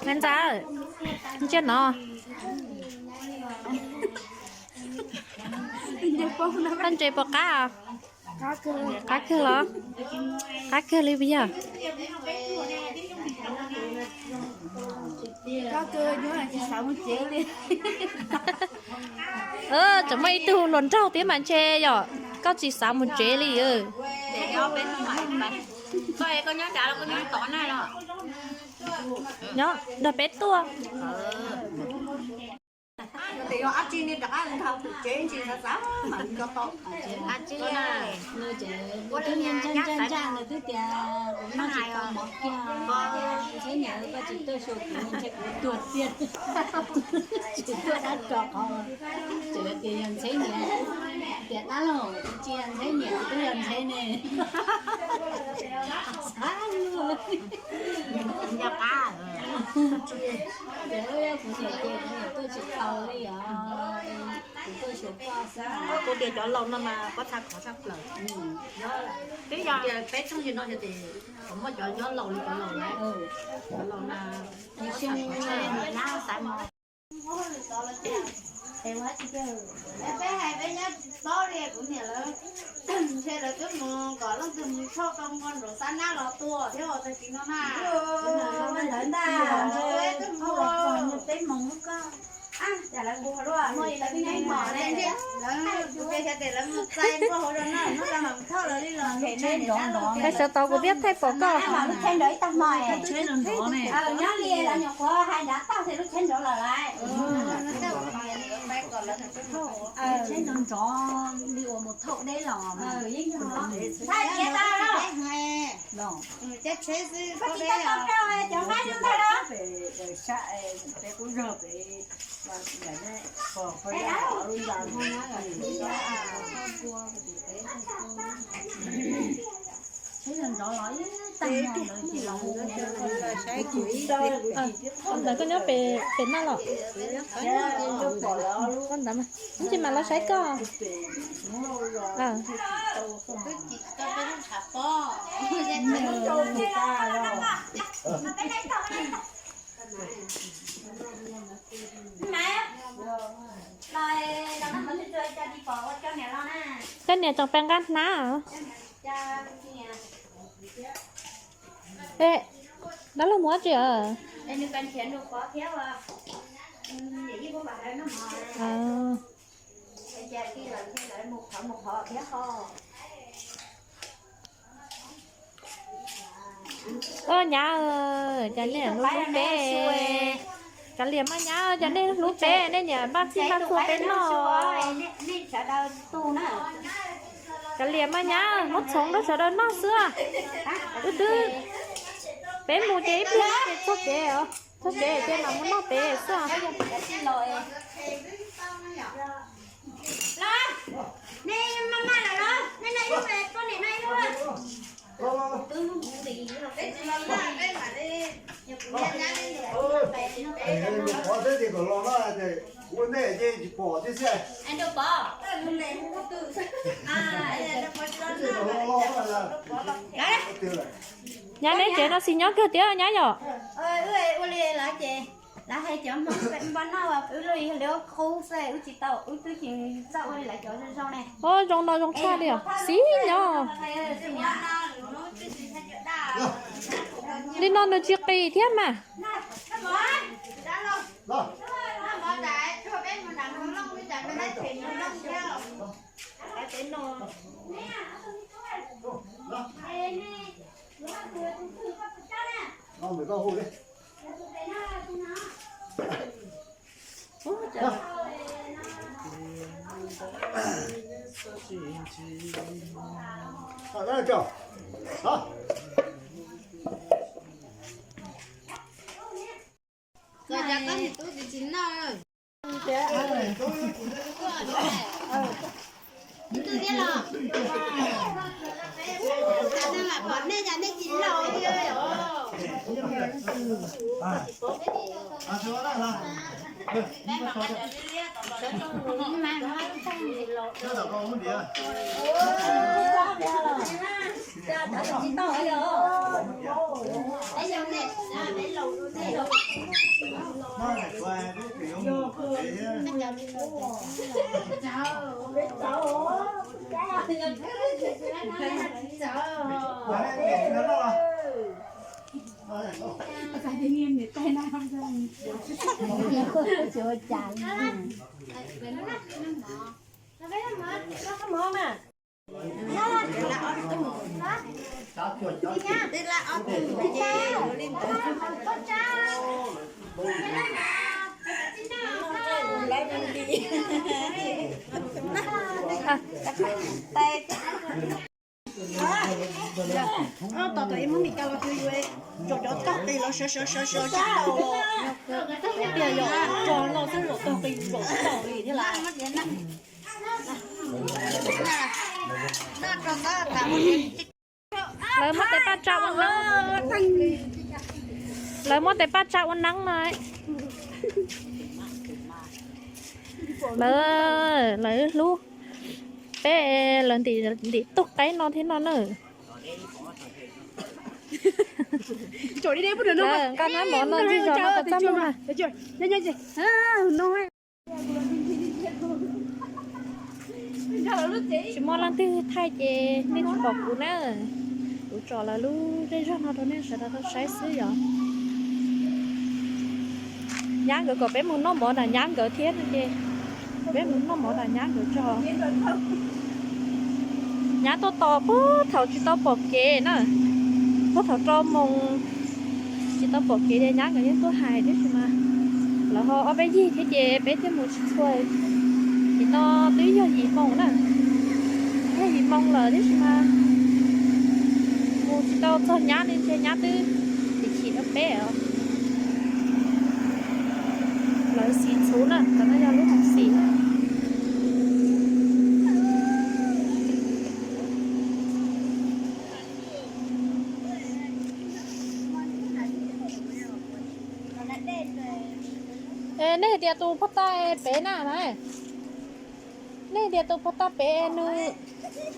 Me ntxawm, ntsia no. Koj ntses puas qab? Qab kawg los? Qab kawg li puas yog? Tseem muaj ib tug hluas nraug thiab mas ntshe yog koj tsis xav mus tsev li. Nyob nrog peb tuaj. Ntxheb niam, koj tsis tuaj xyuas kuv ntshe kuv tuag tiag. Tsis tuaj dab tso qhov, tseem tias yog ntxheb niam, tias dab laug tsis yog ntxheb niam, twb yog ntxheb ne. Xav luaj. Ces kuv niam ces kuv niam tuaj tsis tau li os, kuv tuaj xyuas koj xwb. Kuv tias cov laus no mas pob txha khov tshaj plaws. Twb yog tias peb tsoom yig no yog tias muaj cov nyob laus li cov laus lawm, cov laus na, xav mo. Peb hais peb nyob tsis paub li kuv niam lawv, ntshe lawv twb mus kom leej twg mus tshoj tau npua nraum xab nab los tua thiab tag kis no na. Ntawd ntag, peb mus koj, lawv kuv tias lawv mus txais npua hauv rau no, hnub no mam thauj lawv li los tsheb nrov nrov. Sawv tau kuv thiaj thaij pom koj. Lub tsheb nrov ib tag hmo, nyob li lawv nyuam qhuav hais nrad tag ces lub tsheb nrov lawm lauj. Tsheb nrov nrov li uas mus thauj deb los. Thaij tiav tau los. Koj tsis tau tau rau cov nqaij no ntag los. Ntawd koj nyob pem no los? Koj ntawd mas, ib ntsis mas los saib koj. Koj niam tseem pem nqa hnab. Dab laug mus dab tsi os? Ua nyab, cov niam hlub peb. Kav liam maj nyab, cov niam hlub peb, nej niam npaj txhij npaj txhua peb noj. Kav liam maj nyab, muab txhoov rau sawv daws noj xwb. Wb twb, peb mus ces ib pliag ces txog kev, txog kev ces mam mus noj pem xwb. Nyab, neb tsev no xis nyob kawg thiab nyab yom? Lawv hais cov Hmoob peb npaj noj, wb los yog lawv qub xwb, wb tsis tau, wb twb tsis txawj ua li lawv cov zoo zoo ne. Ua zoo no zoo tshaj li os, xis nyob. Li no nws tsis qis thiab mas. Tos tom ib muab Mis Kas los cuag yus, zaum cov tog qis los sawv sawv sawv sawv tsis tau los, tias yog tso no xwb zaum tog qis zaum tsis tau li thiab lawm. Lawv muab tais paj tsa ua neeb, lawv muab tais paj tsa ua neeb no. Lawv, lawv hlub peb, lawv ntim tug qaib no thiab no na. Nqa hnab mov no ntxig zog no kom txaj muag na. Tsis muaj leej twg thaij ces nej tsis pom kuv na. Kuv tso lawv lub zej zog no rau nej sawv daws tau saib xwb yom. Nyab nkawd kom peb mus noj mov nram nyab nkawd thiab no ces peb mus noj mov nram nyab nkawd tso. Nyab tuaj tos puag thaum tsis tau pom kev na, puag thaum rau moos tsis tau pom kev ces nyab nkawd yeej tuaj hais tiam sis mas lawv ho ob peb yig thiab ces peb thiaj mus tsis txhua. Nim no twb yog yim moos na, yog yim moos lawm tiam sis mas mus tsis tau txog nyab li ntshe nyab twb chim chim rau peb os. Lawv xim txhuv na, qhov no yog lub hauv xim. Nej hais tias tus pog tais pem na, nej hais tias tus pog tais pem nws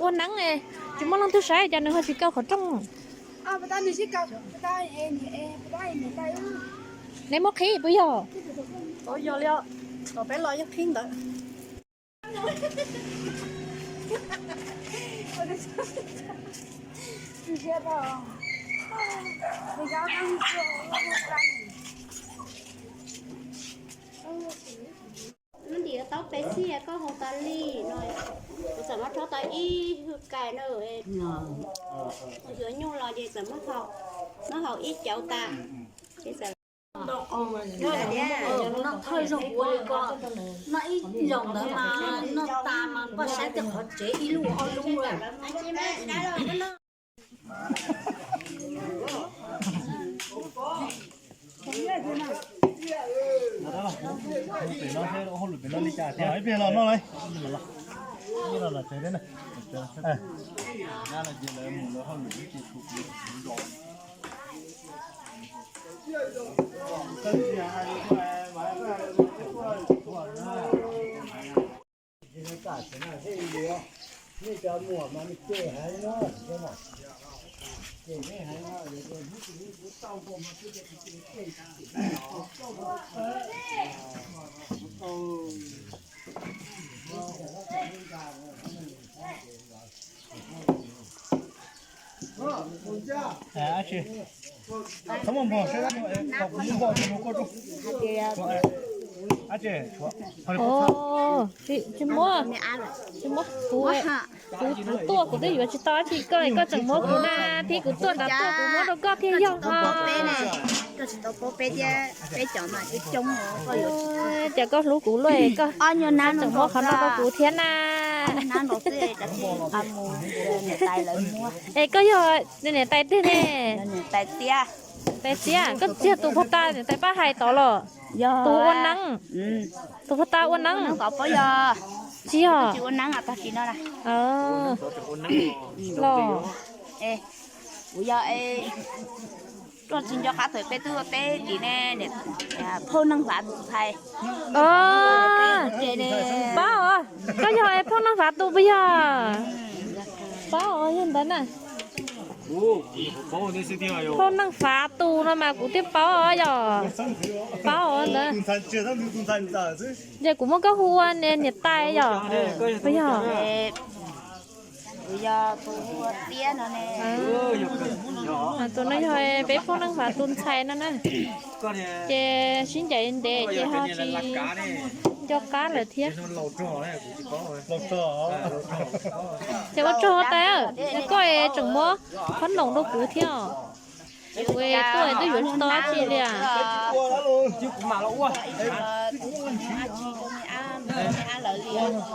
ua neeb, tsis muaj leej twg saib ces nws ho tsis kaw qhov rooj. Neb muab qhib puas yog? Yog li, tom peb los yeej qhib ntawd. Lub ntim taub peb xiab koj haus tas li no, kuv txawm muab rhaub tau ib hwj kais na, yuav nyuj los ces txawm muab haus ib cauv tas. Noj thawj zaug ua li ko, noj ib zaug ntawd mas noj tas mas koj saib tej qhov tsev ib lub ob lub lawm. Pem no seb hauj lwm pem no li cas tiag, ib pliag los noj lauj. Ib los los tsev thiab na. Nyab no ces lawv mus lawv hauj lwm ib ce tshua kuv zos. Tsis muab, tsis muab, kuv, kuv tuaj kuv twb yuav tsis tau dab tsi koj, koj tseem muab kuv na, thiab kuv tuaj nrad tuaj kuv muab rau koj thiaj yog os. Ces koj hlub kuv luaj, koj tseem muab qhov no rau kuv thiab na. Es koj yog niam tais twg ne? Tais Xiab, koj tsis yog tus pog tas niam tais pab hais tod los? Tus ua neeb, tus pog tas ua neeb. Tsis yog. Los kuv yog, tuaj tsis nco qab thaum peb twb ua teb tim ne, phauj Neej Hlav tus ntxhais. Pab os, koj yog phauj Neej Hlav tus puas yog? Pab os, yog ntawd na. Phauj Neej Fav tus no mas kuv twb paub os yog, paub os ntawd. Ces kuv muab koj hu ua niam tais yog, puas yog? Tus no yog peb Phauj Neej Fav tus ntxhais no na. Ces sib ncaim ntev ces ho tsis nco qab lawm thiab. Ces ua tsaug tais, koj tseem muab khob noom rau kuv thiab. Kuv tuaj twb yuav tsis tau dab tsi li.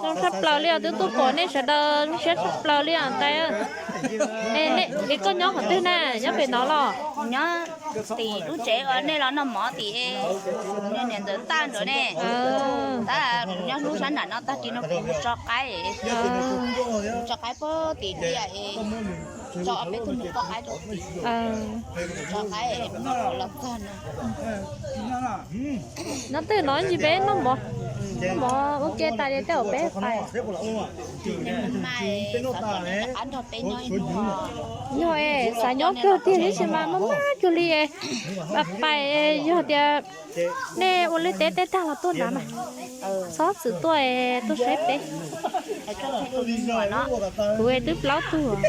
Zoo tshaj plaws li os, twb tuaj pom nej sawv daws zoo siab tshaj plaws li os tais. Es koj nyob qhov twg na, nyob pem no los? Nyob tim lub tsev uas nej los noj mov tim, nej niam ntxawm tag nrho ne. Tab kuv nyob lub sab nram no tag kis no kuv mus tso qaib, tso qaib pem tim tiaj es tso peb tug mus poj qaib rau tim, tso qaib los txog no. Nyob twg no ntsis peb noj mov, noj mov ua ke tas li tej zaum peb pais. Yog es xav nyob kawg tiag tab sis mas maj maj kawg li. Pais yog tias nej ua liaj teb tej tag los tuaj nrad mas, txhob txwm tuaj, tuaj saib peb. Kuv twb plaub tug.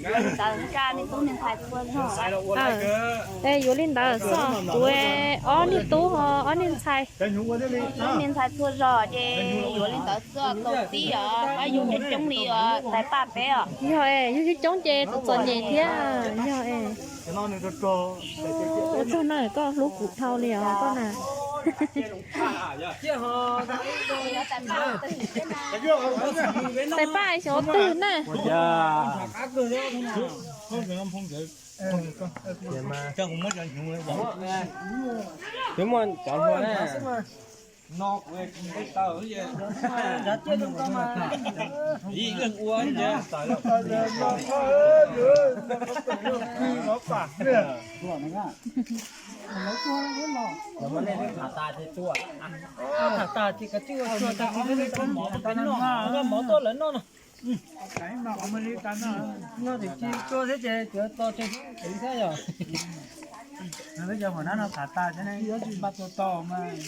Yuav li ntawd xwb, kuv ob niag tub ho ob niag ntxhais. Niag ntxhais txhua zog ces yuav li ntawd xwb, tau txib os, pab yug coob coob li os, tais paj peb os. Yog es yug coob coob ces txom nyem thiab. Yog es ua tsaug na, koj hlub kuv dhau li os koj na. Tais paj xyov twg na. Twb muaj cov hluas na. Tham tas ces kav tsij ua tsuag tag kis peb noj mov, noj mov tuaj lawv noj no. Noj tim tsis tsuag thiab ces tsuav tso tseg xwb thiab yog. Peb cov huam nab no tham tas thiab ne, npaj tua tau mas.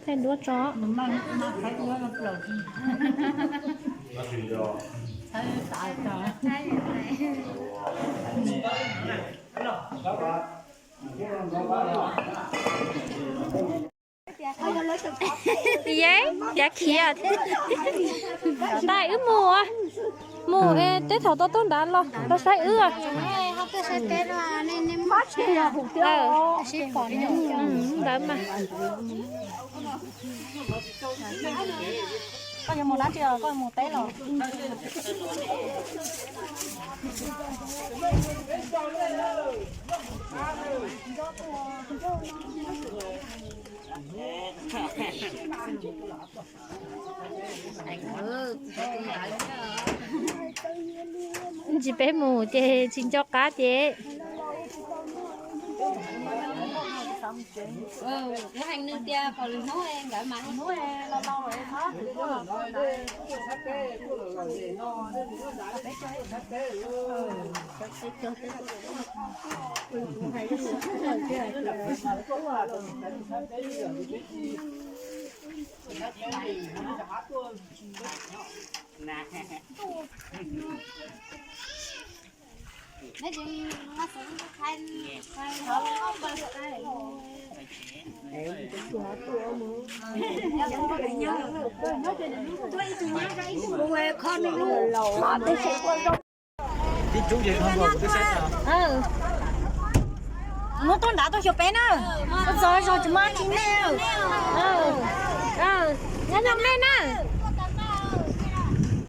Thaij duab tso. Yeeb, cav khiav thiab. Tais wb mus, mus es tej thaum tau tuaj nrad los tau saib wb. Ntawd mas. Koj yuav mus dab tsi, koj mus teb los? Ntsis peb mus ces tsis nco qab ces. Hnub tuaj nrad tuaj xyuas peb na. Tuaj txog zog tsis muaj dab tsi nej. Nyob zoo nej na.